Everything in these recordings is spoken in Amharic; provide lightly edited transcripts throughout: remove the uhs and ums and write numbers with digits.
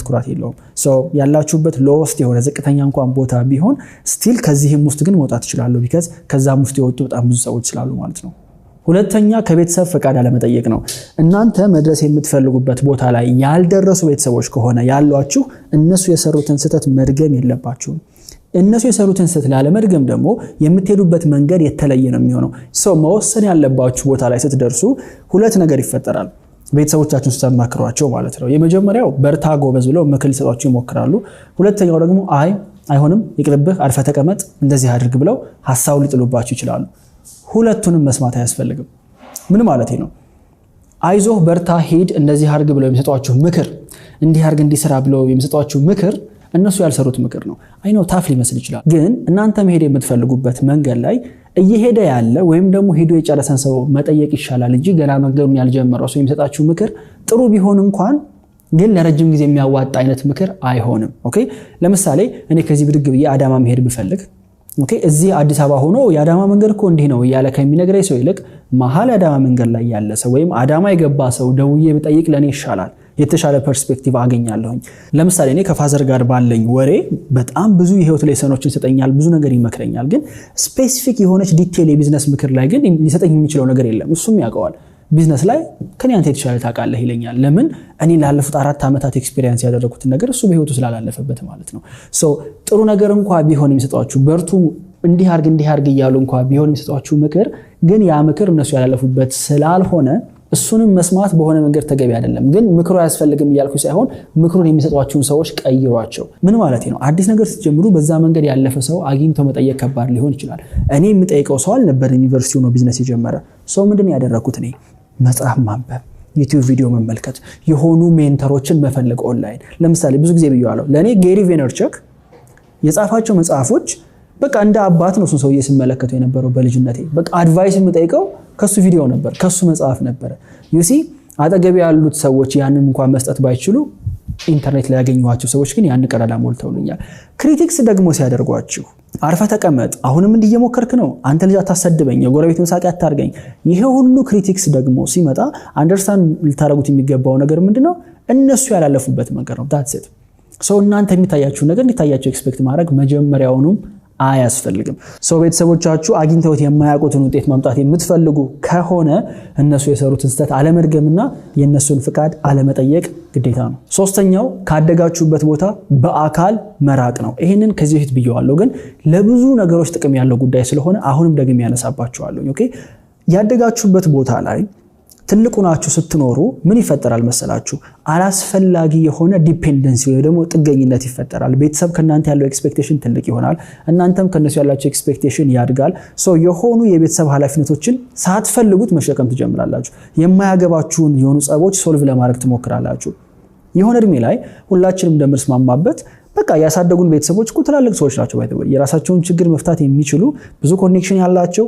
ኩራት የለውም። So ያላችሁበት lowest የሆነ ዝቅተኛ እንኳን ቦታ ቢሆን still ከዚህም ውስጥ ግን መውጣት ይችላሉ። Because ከዛም ውስጥ የወጡ በጣም ብዙ ሰዎች ስላሉ ማለት ነው። ሁለተኛ ከቤተሰብ ፈቃድ አለመጠየቅ ነው። እናንተ መድረስ የምትፈልጉበት ቦታ ላይ ያልደረሱ ቤተሰቦች ከሆነ ያሏችሁ እነሱ የሰሩትን ስህተት መድገም የለባችሁም። እነሱ የሰሩትን ስህተት ላለመድገም ደግሞ የምትሄዱበት መንገድ የተለየ ነው የሚሆነው። So መወሰን ያለባችሁ ቦታ ላይ ስትደርሱ ሁለት ነገር ይፈጠራል። ቤተሰቦቻችሁን ስታማክሯቸው ማለት ነው። የመጀመሪያው በርታ ጎበዝ ብለው ምክር ሊሰጧችሁ ይሞክራሉ። ሁለተኛው ደግሞ አይ አይሆንም፣ ይቅርብህ፣ አርፈህ ተቀመጥ፣ እንደዚህ አድርግ ብለው ሀሳቡን ሊጥሉባችሁ ይችላሉ። ሁለቱንም መስማት አያስፈልግም። ምን ማለት ነው? አይዞህ፣ በርታ፣ ሂድ፣ እንደዚህ አድርግ ብለው የሚሰጧችሁ ምክር፣ እንዲህ አድርግ፣ እንዲህ ስራ ብለው የሚሰጧችሁ ምክር እነሱ ያልሰሩት ምክር ነው። I know tough ሊመስል ይችላል፣ ግን እናንተ መሄድ የምትፈልጉበት መንገድ ላይ እየሄደ ያለ ወይም ደግሞ ሄዶ የጨረሰን ሰው መጠየቅ ይሻላል እንጂ ገና መንገዱን ያልጀመረው ሰው የሚሰጣችሁ ምክር ጥሩ ቢሆን እንኳን ግን ለረጅም ጊዜ የሚያዋጣ አይነት ምክር አይሆንም። Okay፣ ለምሳሌ እኔ ከዚህ ብድግ ብዬ አዳማ መሄድ ብፈልግ፣ okay፣ እዚህ አዲስ አበባ ሆኖ የአዳማ መንገድ እኮ እንዲህ ነው እያለ ከሚነግረኝ ሰው ይልቅ መሀል የአዳማ መንገድ ላይ ያለ ሰው ወይም አዳማ የገባ ሰው ደውዬ ብጠይቅ ለእኔ ይሻላል። የተሻለ perspective አገኛለሁኝ። ለምሳሌ እኔ ከ father ጋር ባለኝ ወሬ በጣም ብዙ የህይወት lesson ኦችን ይሰጠኛል፣ ብዙ ነገር ይመክረኛል። ግን specific የሆነች detail የ business ምክር ላይ ግን ሊሰጠኝ የሚችለው ነገር የለም። እሱም ያውቀዋል። ቢዝነስ ላይ ከኔ አንተ የተሻለ ታውቃለህ ይለኛል። ለምን? እኔ ላለፉት 4 ዓመታት experience ያደረኩትን ነገር እሱ በህይወቱ ስላላለፈበት ማለት ነው። So ጥሩ ነገር እንኳ ቢሆን የሚሰጧችሁ፣ በርቱ፣ እንዲህ አርግ፣ እንዲህ አርግ እያሉ እንኳ ቢሆን የሚሰጧችሁ ምክር ግን ያ ምክር እነሱ ያላለፉበት ስላልሆነ እሱንም መስማት በሆነ መንገድ ተገቢ አይደለም። ግን ምክሩ አያስፈልግም እያልኩ ሳይሆን ምክሩን የሚሰጧችሁን ሰዎች ቀይሯቸው። ምን ማለት ነው? አዲስ ነገር ስትጀምሩ በዛ መንገድ ያለፈ ሰው አግኝቶ መጠየቅ ከባድ ሊሆን ይችላል። እኔ የምጠይቀው ሰው አልነበረም ዩኒቨርሲቲ ሆኖ ቢዝነስ የጀመረ ሰው። ምንድን ነው ያደረግኩት? እኔ መጽሐፍ ማንበብ፣ YouTube ቪዲዮ መመልከት፣ የሆኑ mentor ኦችን መፈለግ ኦንላይን። ለምሳሌ ብዙ ጊዜ ብየዋለሁ። ለእኔ Gary Vaynerchuk የጻፋቸው መጽሐፎች በቃ እንደ አባት ነው እሱን ሰውዬ ስመለከተው የነበረው በልጅነቴ። በቃ advice የምጠይቀው ከሱ ቪዲዮ ነበር፣ ከሱ መጽሐፍ ነበረ። You see፣ አጠገቤ ያሉት ሰዎች ያንን እንኳን መስጠት ባይችሉ ኢንተርኔት ላይ ያገኘኋቸው ሰዎች ግን ያን ቀዳዳ ሞልተውልኛል። Critics ደግሞ ሲያደርጓችሁ፣ አርፈህ ተቀመጥ፣ አሁንም እንዲህ እየሞከርክ ነው፣ አንተ ልጅ አታሰድበኝ፣ የጎረቤት መሳቂያ አታርገኝ። ይሄ ሁሉ critics ደግሞ ሲመጣ understand ልታደርጉት የሚገባው ነገር ምንድነው? እነሱ ያላለፉበት መንገድ ነው። That's it። So እናንተ የሚታያችሁ ነገር እንዲታያቸው expect ማድረግ መጀመሪያውኑም አያስፈልግም። So ቤተሰቦቻችሁ አግኝተውት የማያውቁትን ውጤት ማምጣት የምትፈልጉ ከሆነ እነሱ የሰሩትን ስህተት አለመድገምና የእነሱን ፍቃድ አለመጠየቅ ግዴታ ነው። ሶስተኛው ካደጋችሁበት ቦታ በአካል መራቅ ነው። ይህንን ከዚህ በፊት ብየዋለሁ፣ ግን ለብዙ ነገሮች ጥቅም ያለው ጉዳይ ስለሆነ አሁንም ደግሜ ያነሳባችኋለሁ። Okay፣ ያደጋችሁበት ቦታ ላይ ትልቅ ሆናችሁ ስትኖሩ ምን ይፈጠራል መሰላችሁ? አላስፈላጊ የሆነ dependency ወይ ደግሞ ጥገኝነት ይፈጠራል። ቤተሰብ ከእናንተ ያለው expectation ትልቅ ይሆናል። እናንተም ከነሱ ያላችሁ expectation ያድጋል። So የሆኑ የቤተሰብ ኃላፊነቶችን ሳትፈልጉት መሸከም ትጀምራላችሁ። የማያገባችሁን የሆኑ ጸቦች solve ለማድረግ ትሞክራላችሁ። የሆነ እድሜ ላይ ሁላችንም እንደምንስማማበት በቃ ያሳደጉን ቤተሰቦች እኮ ትላልቅ ሰዎች ናቸው። By the way የራሳቸውን ችግር መፍታት የሚችሉ፣ ብዙ connection ያላቸው፣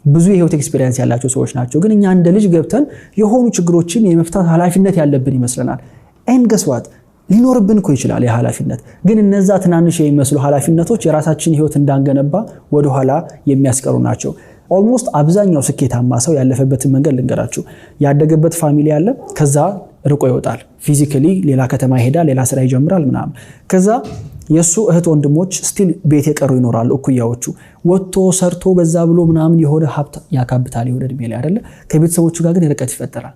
ብዙ የህይወት experience ያላቸው ሰዎች ናቸው። ግን እኛ እንደ ልጅ ገብተን የሆኑ ችግሮችን የመፍታት ኃላፊነት ያለብን ይመስለናል። And guess what፣ ሊኖርብን እኮ ይችላል ያ ኃላፊነት። ግን እነዛ ትናንሽ የሚመስሉ ኃላፊነቶች የራሳችን ህይወት እንዳንገነባ ወደኋላ የሚያስቀሩ ናቸው። Almost አብዛኛው ስኬታማ ሰው ያለፈበትን መንገድ ልንገራችሁ። ያደገበት family አለ። ከዛ ርቆ ይወጣል። Physically ሌላ ከተማ ይሄዳል፣ ሌላ ስራ ይጀምራል ምናምን። ከዛ የእሱ እህት ወንድሞች still ቤት የቀሩ ይኖራሉ። እኩያዎቹ ወጥቶ ሰርቶ በዛ ብሎ ምናምን የሆነ ሀብት ያካብታል የሆነ እድሜ ላይ አይደለ። ከቤተሰቦቹ ጋር ግን ርቀት ይፈጠራል፣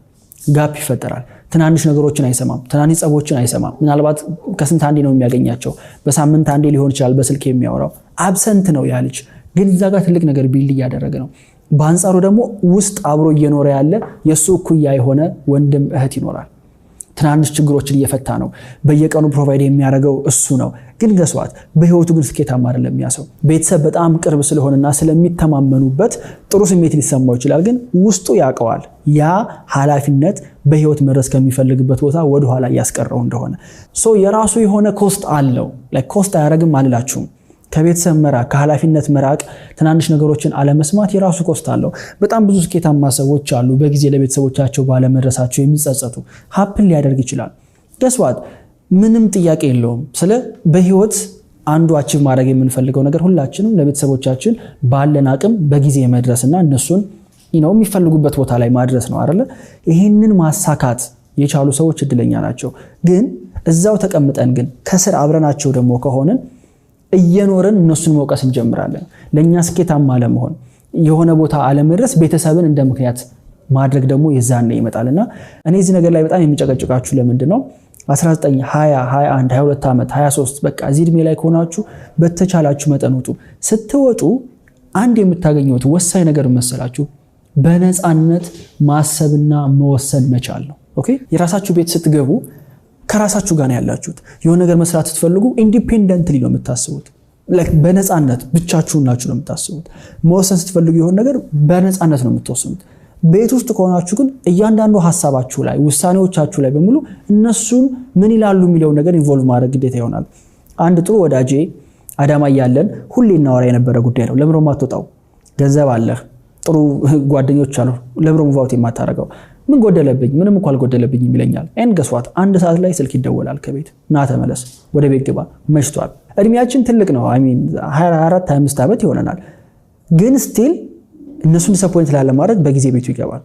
gap ይፈጠራል። ትናንሽ ነገሮችን አይሰማም፣ ትናንሽ ጸቦችን አይሰማም። ምናልባት ከስንት አንዴ ነው የሚያገኛቸው፣ በሳምንት አንዴ ሊሆን ይችላል በስልክ የሚያወራው። Absent ነው ያ ልጅ፣ ግን እዛ ጋር ትልቅ ነገር build እያደረገ ነው። በአንጻሩ ደግሞ ውስጥ አብሮ እየኖረ ያለ የእሱ እኩያ የሆነ ወንድም እህት ይኖራል። ትናንሽ ችግሮችን እየፈታ ነው። በየቀኑ provide የሚያደርገው እሱ ነው። ግን guess what፣ በህይወቱ ግን ስኬታማ አይደለም ያ ሰው። ቤተሰብ በጣም ቅርብ ስለሆነና ስለሚተማመኑበት ጥሩ ስሜት ሊሰማው ይችላል። ግን ውስጡ ያውቀዋል ያ ኃላፊነት በህይወት መድረስ ከሚፈልግበት ቦታ ወደኋላ እያስቀረው እንደሆነ። So የራሱ የሆነ cost አለው። Cost አያደርግም አልላችሁም። ከቤተሰብ መራቅ፣ ከኃላፊነት መራቅ፣ ትናንሽ ነገሮችን አለመስማት የራሱ cost አለው። በጣም ብዙ ስኬታማ ሰዎች አሉ በጊዜ ለቤተሰቦቻቸው ባለመድረሳቸው የሚጸጸቱ። Happen ሊያደርግ ይችላል። Guess what፣ ምንም ጥያቄ የለውም። ስለ በህይወት አንዱ achieve ማድረግ የምንፈልገው ነገር ሁላችንም ለቤተሰቦቻችን ባለን አቅም በጊዜ መድረስና እነሱን የሚፈልጉበት ቦታ ላይ ማድረስ ነው አይደለ? ይህንን ማሳካት የቻሉ ሰዎች እድለኛ ናቸው። ግን እዛው ተቀምጠን ግን ከስር አብረናቸው ደግሞ ከሆንን እየኖርን እነሱን መውቀስ እንጀምራለን። ለእኛ ስኬታማ አለመሆን፣ የሆነ ቦታ አለመድረስ ቤተሰብን እንደ ምክንያት ማድረግ ደግሞ የዛኔ ይመጣልና እኔ እዚህ ነገር ላይ በጣም የሚጨቀጭቃችሁ ለምንድን ነው? 19፣ 20፣ 21፣ 22 ዓመት፣ 23፣ በቃ እዚህ እድሜ ላይ ከሆናችሁ በተቻላችሁ መጠን ውጡ። ስትወጡ አንድ የምታገኙት ወሳኝ ነገር መሰላችሁ? በነፃነት ማሰብና መወሰን መቻል ነው። Okay፣ የራሳችሁ ቤት ስትገቡ ከራሳችሁ ጋር ነው ያላችሁት። የሆነ ነገር መስራት ስትፈልጉ independently ነው የምታስቡት። በነፃነት ብቻችሁን ናችሁ ነው የምታስቡት። መወሰን ስትፈልጉ የሆነ ነገር በነፃነት ነው የምትወስኑት። ቤት ውስጥ ከሆናችሁ ግን እያንዳንዱ ሀሳባችሁ ላይ፣ ውሳኔዎቻችሁ ላይ በሙሉ እነሱን ምን ይላሉ የሚለውን ነገር involve ማድረግ ግዴታ ይሆናል። አንድ ጥሩ ወዳጄ አዳማ እያለን ሁሌ እናወራ የነበረ ጉዳይ ነው። ለምሮ ማትወጣው? ገንዘብ አለህ፣ ጥሩ ጓደኞች አሉ፣ ለምሮ move out የማታደርገው? ምን ጎደለብኝ? ምንም እኮ አልጎደለብኝም ይለኛል። And guess what? አንድ ሰዓት ላይ ስልክ ይደወላል ከቤት፣ ና ተመለስ፣ ወደ ቤት ግባ፣ መሽቷል። እድሜያችን ትልቅ ነው፣ I mean 24 25 ዓመት ይሆነናል። ግን still እነሱን disappoint ላለማድረግ በጊዜ ቤቱ ይገባል።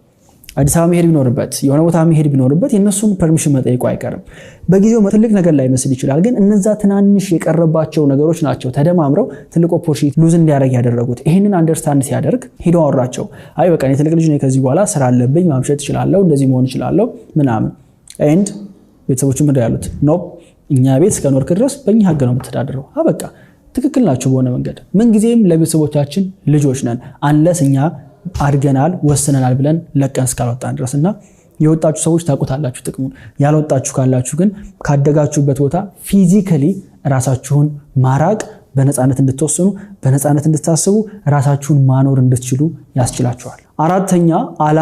አዲስ አበባ መሄድ ቢኖርበት፣ የሆነ ቦታ መሄድ ቢኖርበት የእነሱን permission መጠየቁ አይቀርም። በጊዜው ትልቅ ነገር ላይመስል ይችላል፣ ግን እነዛ ትናንሽ የቀረባቸው ነገሮች ናቸው ተደማምረው ትልቅ opportunity lose እንዲያደርግ ያደረጉት። ይህንን understand ሲያደርግ ሄዶ አወራቸው። አይ በቃ እኔ ትልቅ ልጅ ነኝ፣ ከዚህ በኋላ ስራ አለብኝ፣ ማምሸት እችላለሁ፣ እንደዚህ መሆን እችላለሁ ምናምን። And ቤተሰቦቹ ምንድን ያሉት? Nope፣ እኛ ቤት እስከኖርክ ድረስ በእኛ ህግ ነው የምትተዳደረው። አበቃ። ትክክል ናቸው በሆነ መንገድ። ምንጊዜም ለቤተሰቦቻችን ልጆች ነን unless እኛ አድገናል ወስነናል ብለን ለቀን እስካልወጣን ድረስ። እና የወጣችሁ ሰዎች ታውቁታላችሁ ጥቅሙን። ያልወጣችሁ ካላችሁ ግን ካደጋችሁበት ቦታ physically ራሳችሁን ማራቅ በነፃነት እንድትወስኑ፣ በነፃነት እንድታስቡ፣ ራሳችሁን ማኖር እንድትችሉ ያስችላችኋል። አራተኛ ዓላማ